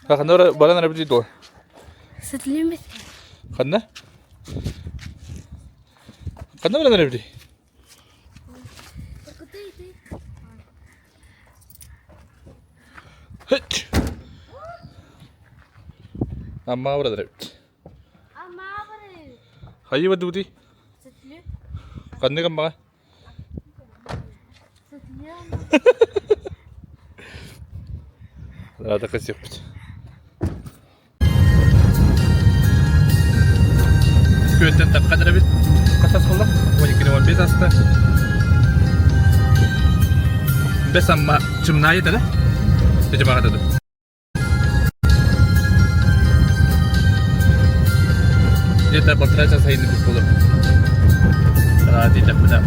Ханна баран эрэ дуо? Сытылыйбыт. Ханна? Ханна баран эрэбитий? Хыт! Аммаҕа баран эрэбит. Аммаҕа барабыт. Хайыы бардыбытый? Сытылыы. Ханнык аммаҕа? Сытылыы Рада косихпит. Күөттэн таххан эрэбит. Хас буолла? 12 15 аста. Бэс амма чымнаайы да? Дьыбаҕа да. Где-то полтора часа сайынныбыт буолуо. Диэтэхпинэ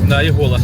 Наайы буола.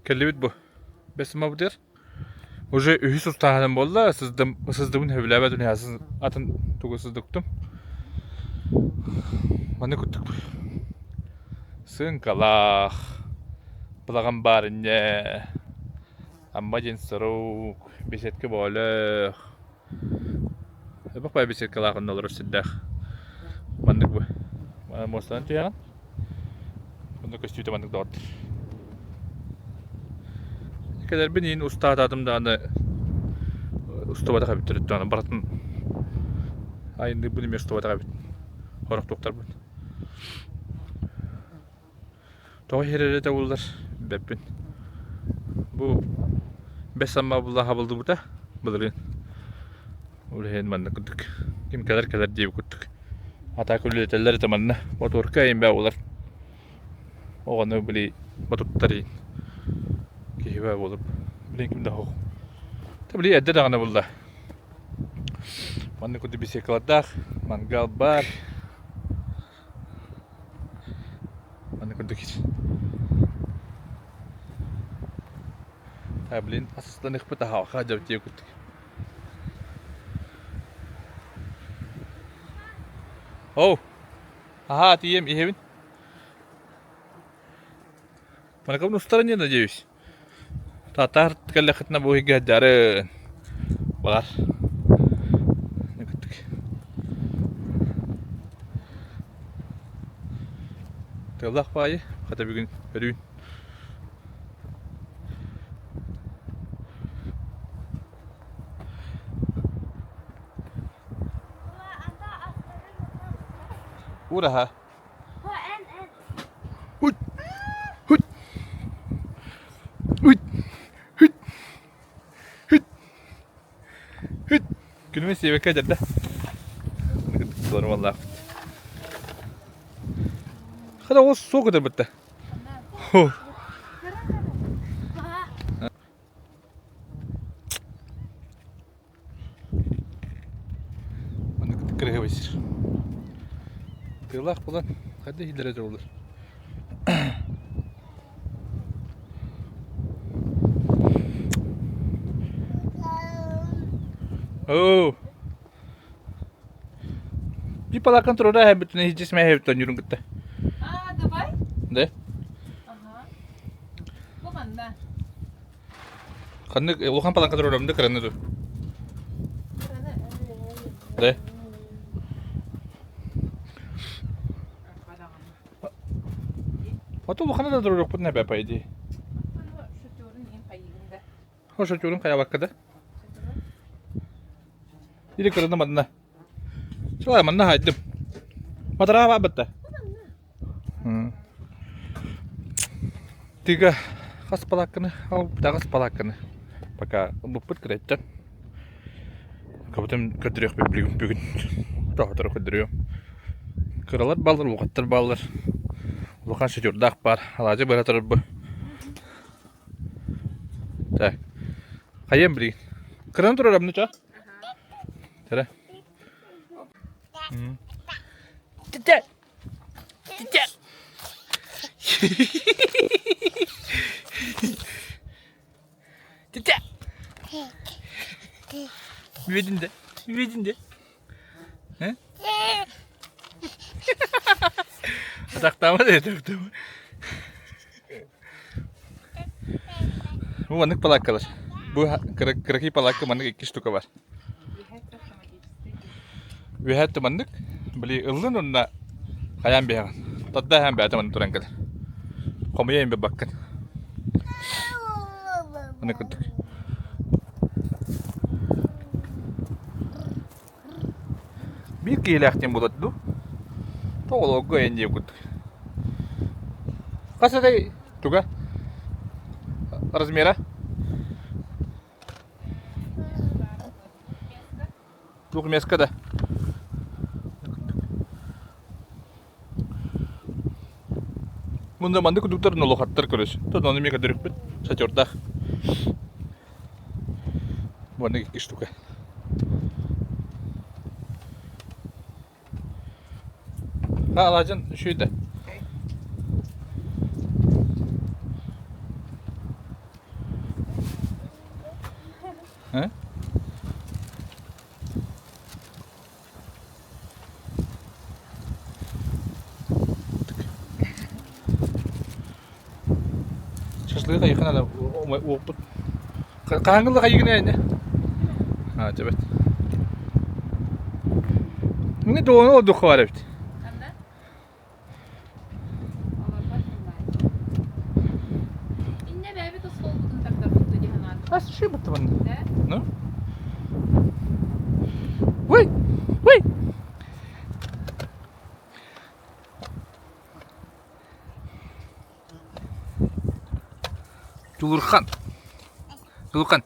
Кэллибит бу. Бэсимабытыгар уже үһүс устааһыным буолла. Сыздым, сыздыбын сөбүлээбэт атын атын тугу сыздыктым. Маны курдук сыыҥкалаах, балаҕан баар инньэ, Амма диэн сорук, беседка бөҕөлөөх. Элбэх баай беседкалаах онно олорор сирдээх. Маннык бу. Муостанан түһэҕин. Онно көстүүтэ маннык доҕоттор. Кэлэрбин иин устаатаатым даҕаны устубатах эбит төрүт даҕаны барытын айынныырбын эмиэ устубатах эбит. Сорох туохтарбын. Тоҕо иһэр эрэ буллар билбэппин. Бу бэс амма булла хабыллыбыта былырыын. Ол иһин маннык курдук ким кэлэр кэлэр диэбит курдук. Атака үлэлэтэллэр этэ манна. Ботуорка эйимбэ булар. Оҕону били ботуттар иин. Киһибэ буолуп. Билин ким да суох. Та били эрдэ даҕаны булла. Маннык курдук беседкалардаах, мангал бар. Маннык курдук Та блин, асыстаныхпыт аһаҕа дьабтиэ курдук. Оу, аһаа тиийэм иһэбин. Манакабын устарын диэн надеюсь. Татаар кэллэххитинэ бу иһгэ дьарын. Баҕар. Тыаллаах баайы, хата бүгүн өрүүн. Ураһа. Hut! Hut! Hut! Hut! Hut! Hut! Күнүмүн сиэбэккэ дьэрдэ. Нормаллаахпыт. Хата ол суох көтөрбүттэ. Маннык кыраһыабай сир. Тыалаах буолан хайда иһиллэрэ дьоллор. Оо. Bir palakkan турара эһэбитин иһдьис мэһэбит оонньуурун кытта. А, давай. Да? Ага. Бу манна. Ханнык улахан палаанка туруорабын да кыраны дуу? Да? Ото улахана да туруорукпут нэбэ по идее. Шатёрун хайабакка да? Или кыраны манна. Чылай манна хайдым. Матара бабытта. Тыга хас палаакканы, таҕыс палаакканы пока ылбыппыт кыдайттан. Кабытым көрдөрүөхпүт бүгүн бүгүн. Тоһотору көрдөрүөм. Кыралар бааллар, улахаттар бааллар. Улахан шатёрдаах баар. Алаадьы быһа турар бу. Так. Хайыам билигин. Кыран турар амныча. Тэре. Тете. Тете. Тете. Видин Видин де. Атахтаама да атахтаама. Бу маннык палааккалар. Бу кыракый палаакка маннык икки штука бар. Үөһэ маннык били ыллын уонна хайаан биһэҕин. Тарда иһэн бэйэтэ манна туран кэлэр. Хомуйа иһин баппаккын. Маннык курдук. Биир киһилээх диэн буолар дуу? Тоҕолорго эн диэн курдук. Хас этэй туга? Размера? Двухместка да. Мында маннык курдуктар нолохаттар көрөс. Тон ону эмиэ көрдөрүкпүт. Шатердаах. Маннык икки штука. Ha алаадьын үчүгэй да. Э? Шашлыгы хайыхан ада уоппут. Хаһааҥҥы хайыгын ини? Аа, дьэбэт. Мин доҕону ордук бар эбит. Инне бэйбит остуолбутун тардаппыт дии санаатым. А ши быттыбын. Ну? Ой! Ой! Дьулурхан. Дьулурхан.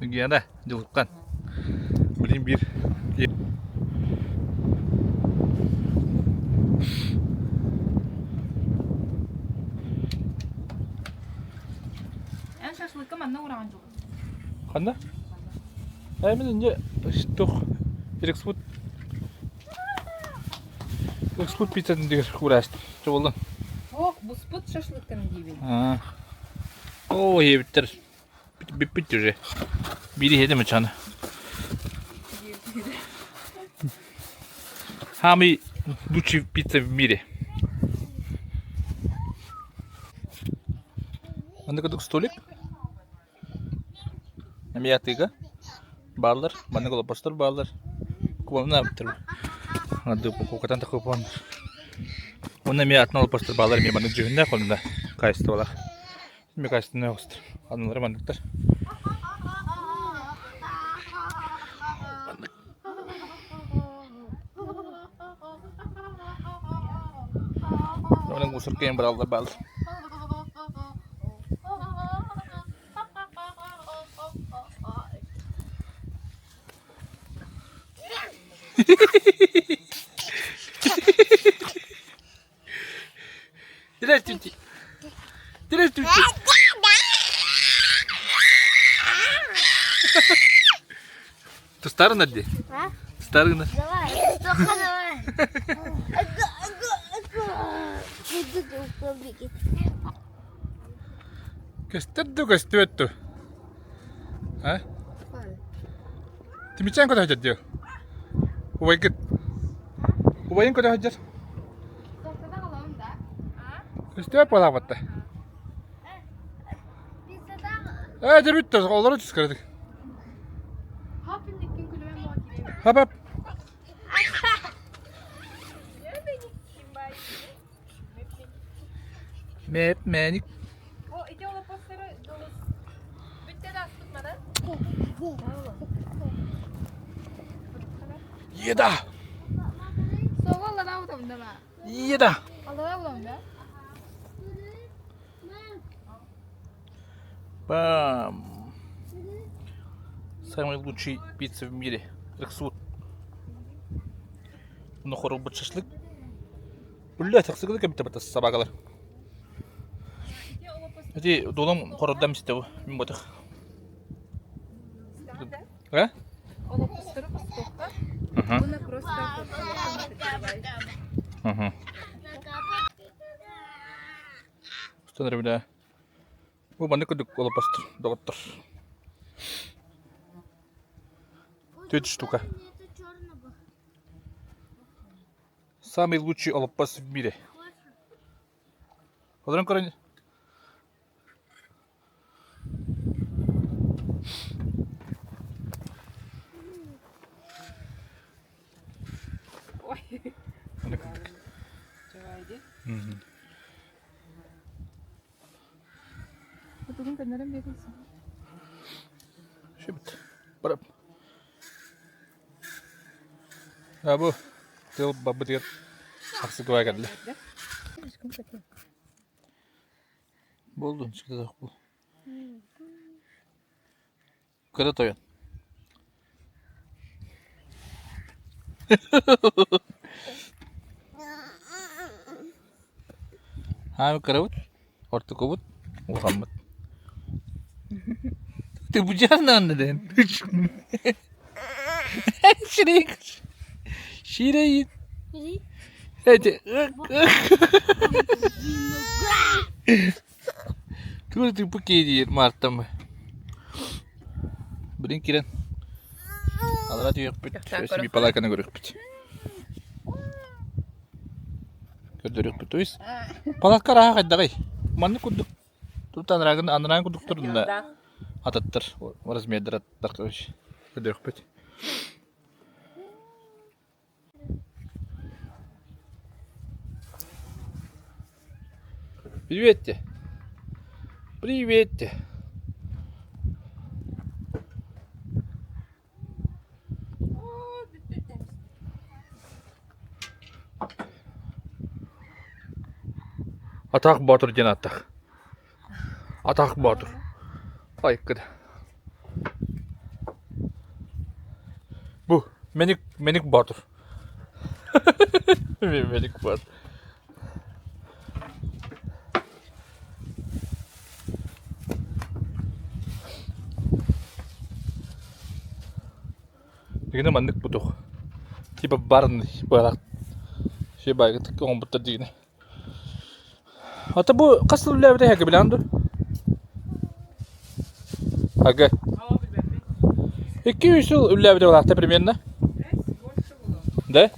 Гена, Дьулурхан. Билин биир Эн шашлыкка манна ураҕын дьулур. Ханна? Ээ мин инньэ туох Рекспут Рекспут пиццатын дигэр куураастым. Чобуллан. Ох, буспут шашлыккын диибин. Аа. Оо, иэбиттэр бүппүт уже. Биири иһэтим ычаны. Самый лучший пицца в мире. Манна курдук столик. Эмиэ атыыга бааллар, маннык олоппостор бааллар. Кубанна кукатан такупон. Уонна эмиэ атын олоппостор бааллар эмиэ маннык дьүһүннээх онно хаачыстыбалаах. Эмиэ хаачыстыбаннай оҕустар. Анналара манныктар. Маннык. Онон мусорка бараллар бааллар. Здравствуйте. Здравствуйте. Тустарын дии. А? Тустарын. Давай. Тоха давай. Көстөр да көстүбэт дуу? А? Тимичээн көтө сылдьар дии. Убайгыт. Убайын көтө сылдьар. Көстүбэт буолаабатта. Ээ дьэ бүттэ, олоро түс кыратык. Хап хап. Мэп мэник. Еда! Еда! Бам! Самый лучший пицца в мире. Рексут. Ну, хорубут шашлык. Бля, тахсыгы кем табата собакалар. Эти долом хородам истеу. Мин ботах. А? Ага. Ага. Устан ребята. Бу маннык курдук олоппостор, доҕоттор. Түөрт штука. Самый лучший олоппос в мире. Олорон көрөн Маннык курдук. Бүгүн көннөрөн биэрбитин. Шибит. Барап. А бу тыл бабытыгар ахсыкыбай кэллэ. Болду, çıktı bu. Кыра тойон. Хаами кырабыт, ортокубут, улахаммыт. Ты бучарнаан дэн. Ширейин. Ширейин. Эти. Тура тупа киирдиир Маартаммы. Билин киирэн алара түһүөхпүт, өссө биир палааканы көрүөхпүт. Көрдөрүөхпүт. То есть палатка арааһа хайдаҕый? Маннык курдук тут анараагын анарааҥ курдук турунна ататтар размердара аттар короче көрдөрүөхпүт. Приветте. Приветте. Атах Боотур диэн ааттаах. Атах Боотур. Айыккыда. Бу Мэник Мэник Боотур. Мэник Боотур. Дигинэ маннык бутух. Типа барный быһалаах. Все байгытык оҥорбуттар дигинэ. Ата бу хас сыл үлэлээбитэ эһэгэ билэҕин дуо? Ага. 2-3 сыл үлэлээбитэ буолаахта примерно. Да?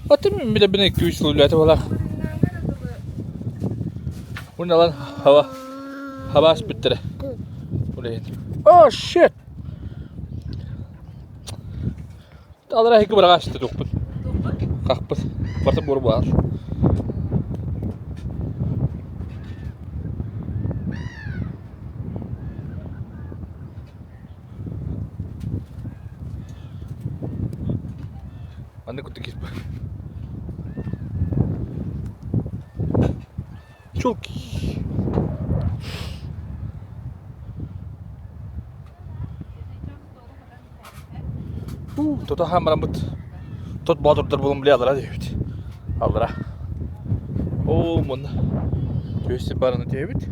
Ата мин билэбин 2-3 сыл үлэлээтэ буолаах. Уналан хаба хаба аспыттара. Улейин. Oh shit! Алара иһикки быраҕа аста тухпут. Хахпыт. Барыта буор баар. Маннык курдук киирбит. Чулки. Тото хаамараммыт тот боотурдар булан били аллара түһэбит. Аллара. Оо, мунна түөссе бараны түһэбит.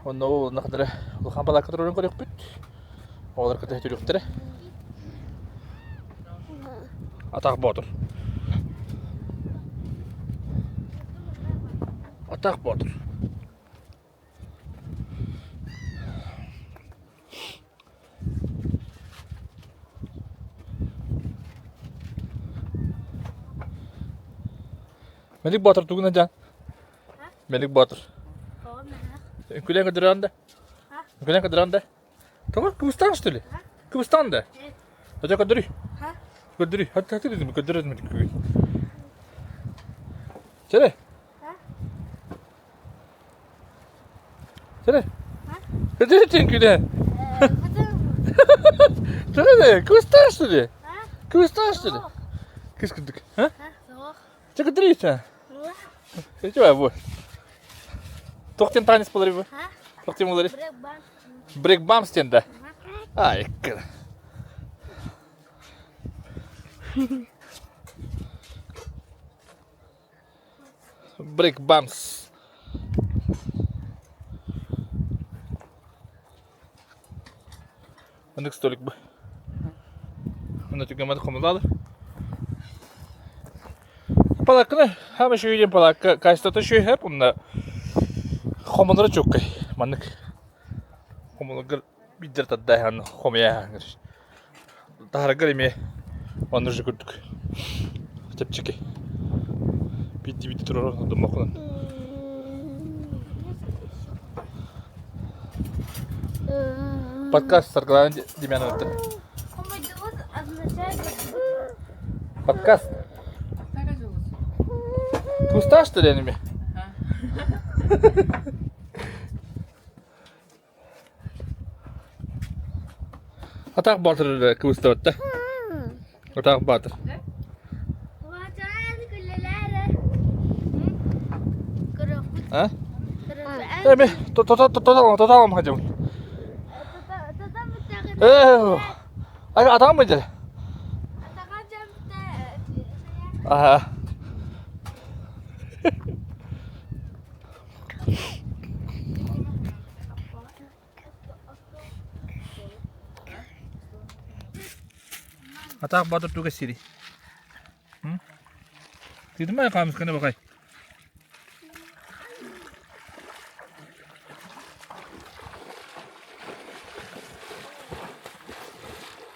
Онно ол нахадара улахан балаакка турарын көрүөхпүт. Оҕолор кытта түрүөхтэрэ. Атах Боотур. Атах Боотур. Мэлик Боотур тугун дьаан? Мэлик Боотур. Үҥкүлээн көрдөрөҕүн да? Үҥкүлээн көрдөрөҕүн да? Тоҕо? Кыбыстаан что ли? Кыбыстаан да? Хотя көрдөрүй. Көрдөрүй. Хаты хаты дедим, көрдөрөдүм күгүн. Чere. Чere. Көрдөрөтүн күнэ. Чere, кыбыстаан что ли? Кыбыстаан что ли? Кыс кырдык. А? Чэ көрдөрүй Эти бу. Туох диэн танец буолар бу? Туох диэн буолар? Брейкбамс диэн да? Ай, Брейкбамс. Маннык столик бу. Онно түгэммэт хомулаалы. Палакканы хаама үчүгэй диэн палакка качествота үчүгэй сөп онно хомунара чуоккай маннык хомуларгар биирдэр тардааһын хомуйааһын таһаргар эмиэ онно же курдук чэпчэки биирдии биирдии турар доммокунан Подкаст Саргылаана Демьяновна. Подкаст. Ты устал, что ли, аниме? Атах Батыр кыбыстыбатта. Атах Батыр. А? Эми, тоталам хадьым. Э, атаҕым быдьар. Аха. Атаах Боотур туга сири? Тыытымай хаамысканы бакай.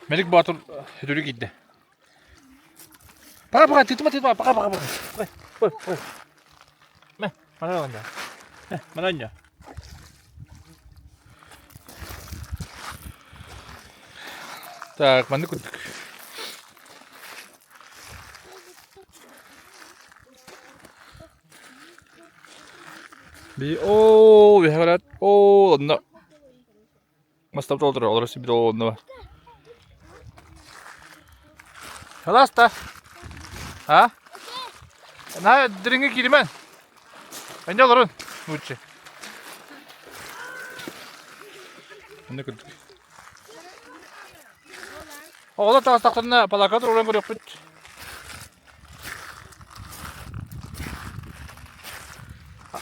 Мелик Боотур өтөрү киирдэ. Пока, пока, тыытыма, тыытыма, пока, пока, пока. Ой, ой, ой. Мэ, манан оонньоо. Мэ, манан оонньоо. Так, маннык курдук. Би оо, биһиги оо, онно мастап толтура, олорор сибит онно. Халаста. А? На дириҥҥэ кииримэн. Энньэ олорун, лучше. Онно курдук. Оҕолор таҕыстахтарына палака туруоран көрүөхпүт.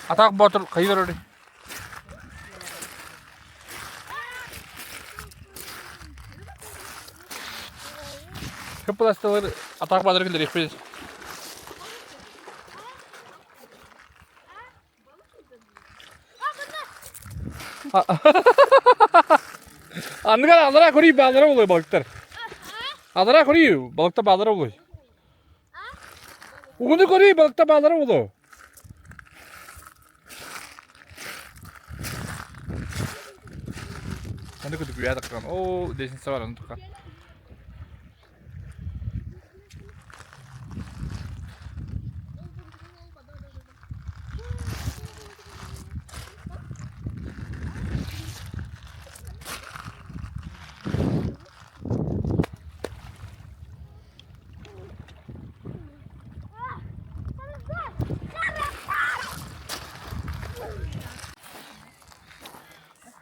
Атах Боотур хайыы олорор? Кыппыластылар Атах Боотур киллэриэхпит. Анныгар аллара көрүй баалара болуй балыктар. Аллара көрүй балыкта баалара болуй. Угуну көрүй балыкта баалара болу. Аны күтүк үйә таққан. О, лестница бар, аны тұққан.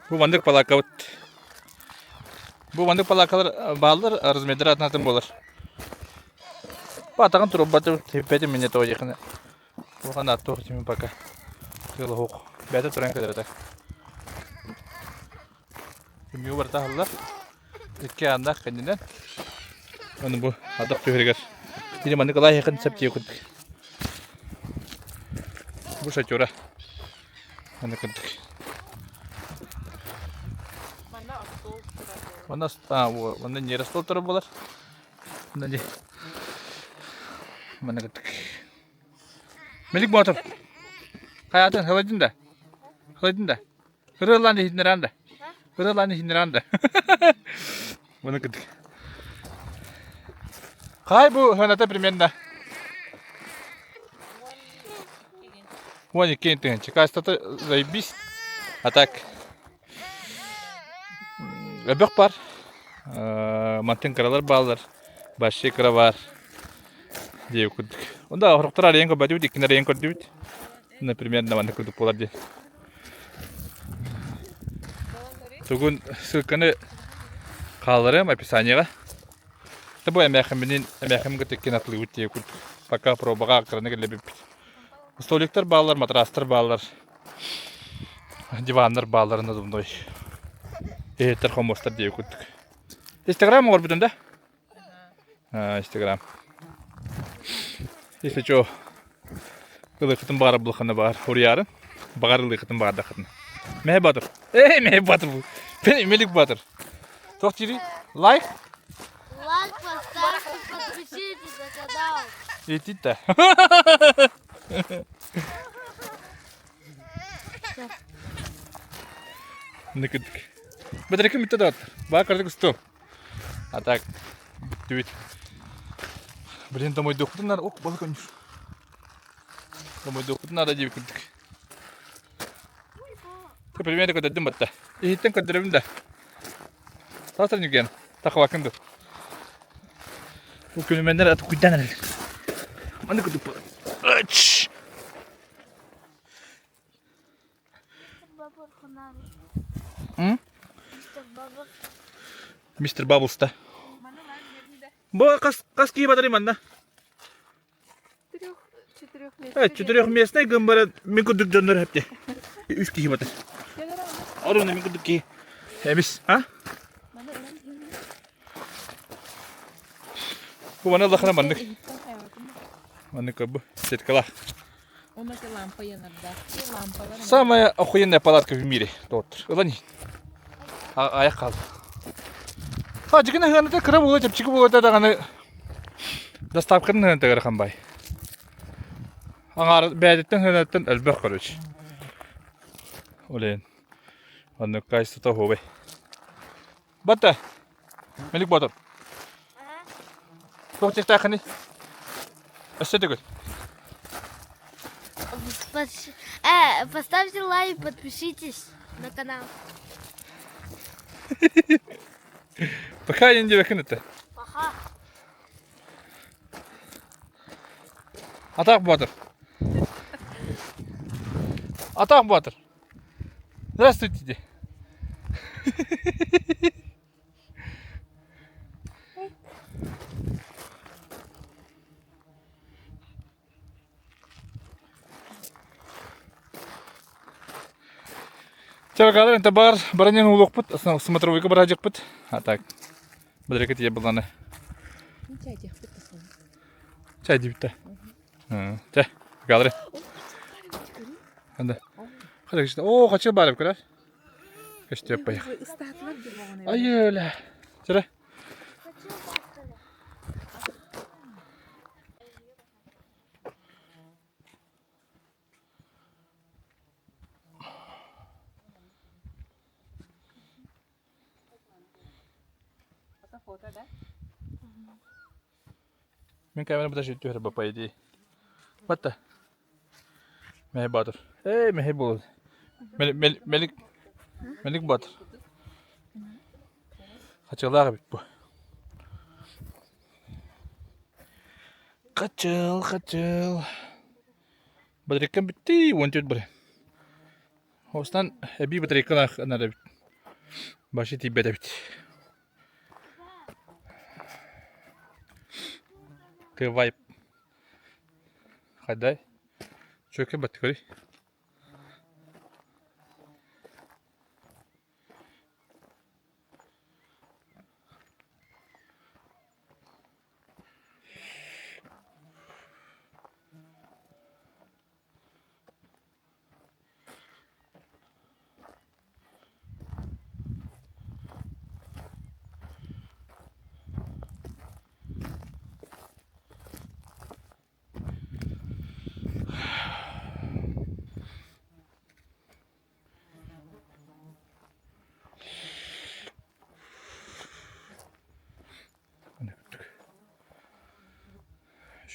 Бу маннык палаакабыт. Бу маннык палаакалар бааллар, размердара атын-атын буолар. Бу атаҕын турбатым, тэппэтим мине тоҕо диэххинэ. Улахан аттуох тимин пока. Тыала Бэйэтэ туран кэлэр этэ. Күннүгү барыта аһыллар. Икки ааннаах кэннинэн. Аны бу ардах түһэригэр. Или маннык ылаайахын сөп дии курдук. Бу шатера. Маннык курдук. Манна остуол турар буолар. Манна манна ньиэрэ остуол турар буолар. Манна дии. Манна курдук. Мелик Боотур. Хайатын хылайдын да? Хылайдын да? Ырыалаан иһитиннэрэн да? Ырыалаан иһитиннэрэн да? Манна курдук. Хай бу сыаната примерно 12 тыһыынча. Каастата заебись. А так өбөх бар. Мантын кыралар бааллар. Большие кыра бар. Диэбит курдук. Онда орохтор арыйан көрбөтүбүт, иккини арыйан көрдүбүт. Например, маннык курдук буолар диэн. Тугун ссылканы хаалларыам описаниеҕа. Бу эмээхимминин эмээхим кытта атылыыбыт диye курдук. Пока пробаҕа кыраны кэллэбиппит. Столиктар бааллар, матрастар бааллар, диваннар бааллар надувной. Иһиттэр хомуостар диye курдук. Инстаграм оҥорбутун да? Инстаграм. Если что, ылыахытын баҕарар булаххына баар уруйаарын. Баҕар ылыахытын баҕардаххытына. Мэһэ Батыр. Эй, Мэһэ Батыр бу. Мелик Батыр. Туох диирий? Лайк? Лайк поставьте, подпишитесь на канал. Итит да. Ныкыдык. Бэдэриким бүтэ да Баа кырдык усту. А так бүттүбүт. Блин, домойдуохпутун надо. Ох, балык өнүр. Домойдуохпутун надо диэбит курдук. Примерно көрдөрдүм батта. Иһиттэн көрдөрөбүн да. Саатар нүген. Тахабакын ду. Бу күнүмэннэр аты куйдан эрэл. Маны кудуп. Ач! Мистер Бабблс да. Бу хас хас киһи батарый манна? Трех, четырехместный. Четырехместный гын баран мин курдук дьоннор хэпти. Үс киһи батар. Оруна мин курдук киһи. Эмис, а? Бу маны аллахына маннык. Маннык бу сеткалаах. Самая охуенная палатка в мире. Доктор. Ылан аяқ қалды. А, дьигинэ ыаната кыра буола, чэпчэки буола даҕаны доставкатын ыанатыгар хамбай. Аҥаар бэйэтиттэн ыанаттан элбэх короче. Олен. Оннук качествота оһуобай. Батта. Мелик Ботор. Туох диэхтээххиний? Өссө төгүл. Поставьте лайк, подпишитесь на канал. Пока диэн диэбэккин этэ. Пока. Атах Батыр. Атах Батыр. Здравствуйте. Чаргалар это бар, баранин улуқпут, смотровойга баражықпыт. А так, бадырека тие буланы. Чай дебитте. Чэ, галары. Анда. О, хочу барып көрөр. Көстүөп поехал. Айыла. Чыры. Мин камера быта түһэр по идее. Батта. Мэһэй Баатыр. Эй, мэһэй буолуо. Мелик Мелик Баатыр. Хачыалаах эбит бу. Хачыл, хачыл. Батарейкам бүттүй, 14 бір. Осынан эбии батарейкалаах ынар эбит. Башы тиийбэт эбит. Ты вайп. Хайдай. Чөкө бат көрүй.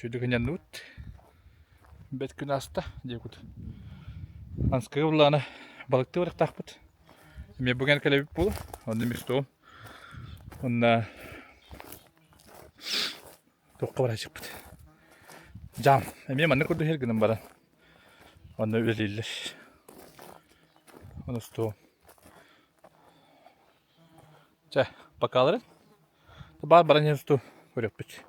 Үчүгэйдик ынньанныбыт. Бэт күн ааста диэбит. Анскыга буллаҕына балыктыы барыахтаахпыт. Эмиэ бүгэн кэлэбит буолуо. Онно мистуом. Онно туохха барааччыппыт. Дьаам. Эмиэ маннык курдук иһэр гынан баран. Онно үлэлииллэр. Ону устуом. Чэ, бакааларын. Баар баран иһэн усту көрүөхпүт.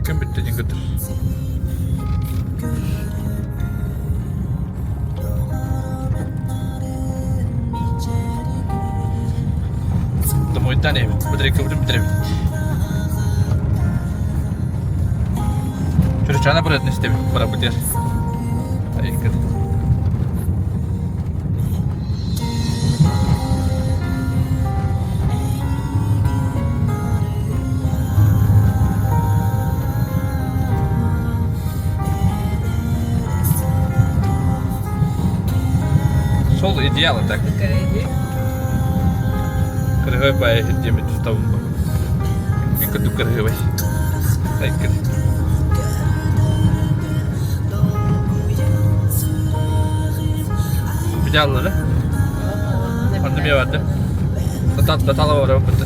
Күн бүттэ диэн көтөр. Домойтан эбит. Быдырыккабытын бүтэрэбит. Чуручана барытын истэбит. Барабытыгар. Айыккыт. Сол идеал так. Кыргый бай диэмит тустабын бу. Мин курдук кыргыбай. Айкыр. Идеаллары. Пандемия барды. Татала бар бытты.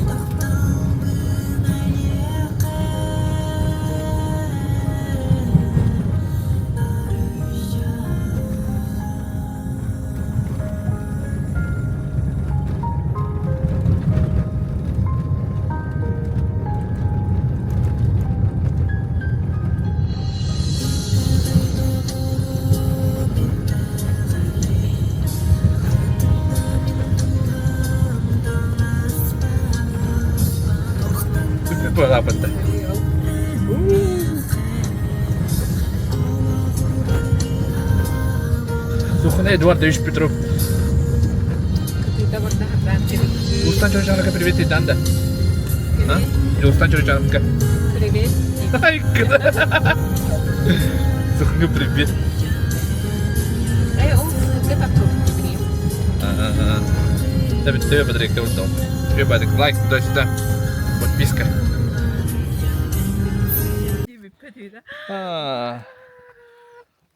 Быһаапытта. Сухана Эдуардович Петров. Дьулустан Чорочановка привет идан да. Дьулустан Чорочановка. Привет. Сухана привет. Тебе батарейка вот Тебе лайк туда-сюда. Подписка.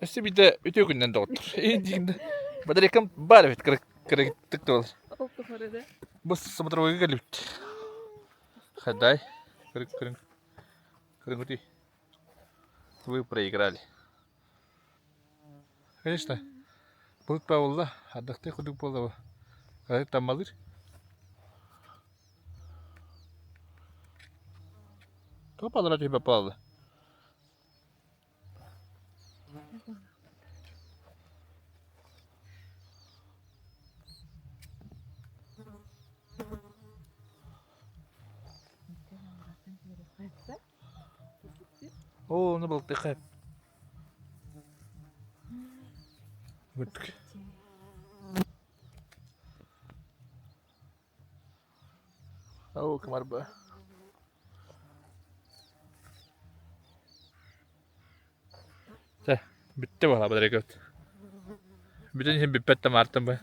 Өссө биирдэ үтүө күнүнэн доҕоттор. Индиин батарейкам баар эбит кыргыттык туолар. Ол тухары да. Бу смотровойга кэлбит. Хадай. Кырык кырыҥ. Кырыҥ Вы проиграли. Конечно, былыт буолла, ардахтыы курдук буолла. Кырык таммалыыр. Топ алара түһүбэ паалла. Оо, ону балыктыахха Бүттүк. Оо, кымарба. Чэ, бүттэ буолла бадарайгабыт. Бүтэн иһин бүппэт да маартан бу.